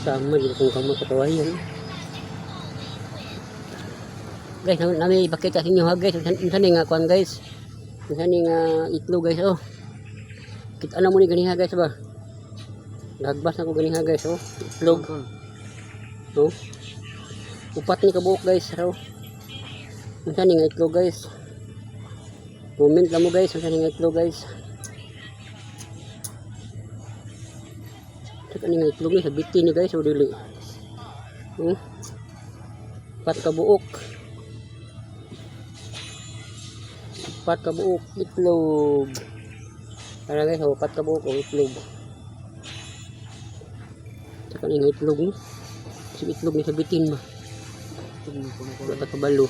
Sama dito kung kamo sa kawayan. Guys, nami ipakita sa inyo ha, guys. Unsa ni nga kuan, guys? Unsa ni nga itlog, guys, oh. Kita na mo ni ganiha, guys, ba? Nagbas na ko ganiha, guys, oh. Itlog. Oh. Upat ni kabuok, guys, raw. Unsa ni nga itlog, guys? Comment lang mo, guys, unsa ni nga itlog, guys. Saka ni nga itlog ni sa biti ni, guys, o dili. Oh. Upat ka buok. Upat ka buok itlog. Tara, guys, oh, upat ka buok oh, itlog. Saka ni nga itlog no. Sa itlog ni sa bitin ba? Wala ta kabalo.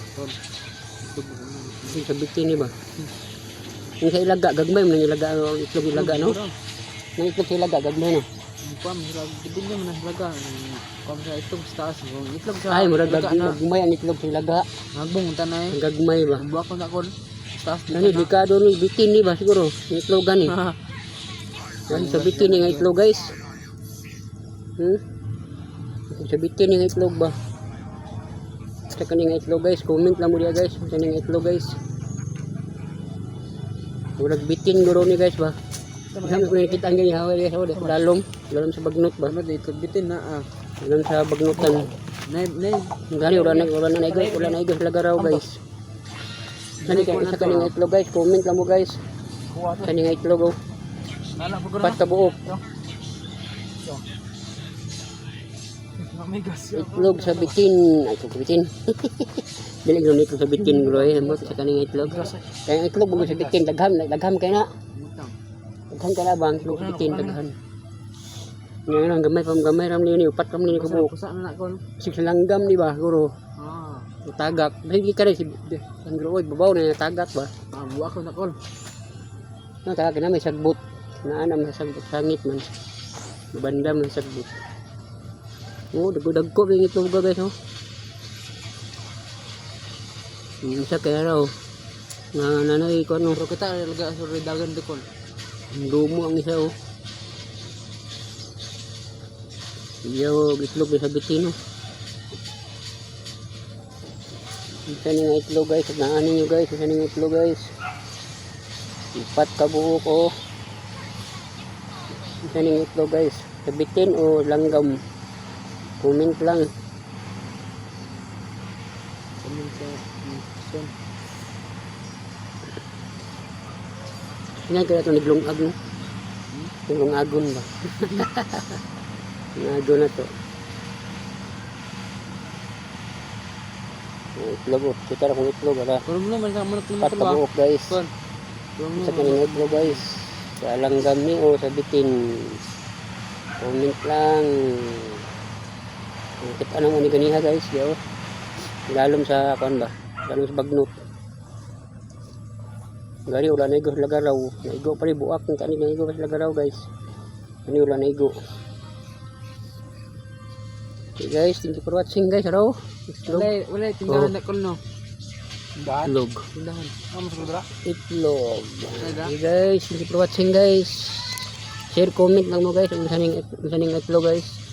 Sa bitin ni ba? Yung sa ilaga, gagmay man ang ilaga, ang itlog ilaga, no? Yung itlog sa ilaga, gagmay, no? Kuam sila dili man na sila kuam sa itlog sa taas kung itlog sa Ay, murag ilaga na gagmay ang itlog sa ilaga. nagbong tanay. Ang gagmay ba? Buak ko na kon sa taas. Ano, delikado ni bitin ni ba siguro? Yung itlogan ni. Yan, sa bitin ni nga itlog, guys. Sa bitin ni nga itlog ba? Sa kani nga itlog, guys, comment lang mo diya, guys. Sa kani nga itlog, guys. Murag bitin guro ni, guys, ba? Isa ko nakita ang ganyan hawa, guys, oh, dalom, dalom sa bagnot ba? Ano itlog bitin na ah. Dalom sa bagnotan. Nay nay. Gani wala na igo sa lagaraw, guys. Kani kay isa kani nga itlog, guys, comment lang mo, guys. Kuha to. Kani nga itlog oh. Nala ko Pat ka buok. May gas. Itlog sa bitin. Ay, itlog sa bitin. Dili gyud itlog sa bitin bro eh. Mo sa kaning itlog. Kaya ang itlog mo sa bitin dagham, dagham kay na. Dagham kay na bang itlog sa bitin daghan. Nga lang gamay pam gamay ram ni upat ram ni kabuok. Kusa na kon. Sig langgam di ba guro. Ah. Tagak. Hindi ka rin si ang guro oy babaw na tagak ba. Ah, buak ko na kon. No, tagak na may sagbot. Naa na may sagbot sangit man. Banda man sagbot. Oh, dagko yung itlog, guys, oh. Yung isa kaya raw. Nga nanay ko ano, Pero kita laga sa dagan do kon. lumo ang isa oh. Iyo, itlog sa bitin oh. Isa ni nga itlog, guys, naanin nyo, guys, isa ni nga itlog, guys. Upat ka buok oh. Isa ni nga itlog, guys. Sa bitin o langgam. Comment lang. Comment sa son. Nga kaya ito naglungag no? Naglungagon ba? Lungagon na to. Oh, itlog oh. Kita na kung itlog. Wala. Pero mo man sa manok Pat mo kabuok, guys. Kon. Sa kaning itlog, guys. Sa langgam ni o sa bitin. Comment lang. Kita na mo ni ganiha, guys. Yo. Lalom sa kuan ba? Lalom sa bagnot. Gani wala na igo sa lagaraw. Naigo pa rin buak ng kanig naigo pa sa lagaraw, guys. Gani wala na igo. Okay, guys, thank you for watching, guys. Hello. Itlog. Wala wala tindahan na kon no. Tindahan. Itlog. Tindahan. Ah, mas rudra. Itlog. Okay, guys, thank you for watching, guys. Share, comment lang mo, guys. Unsa ning itlog, guys.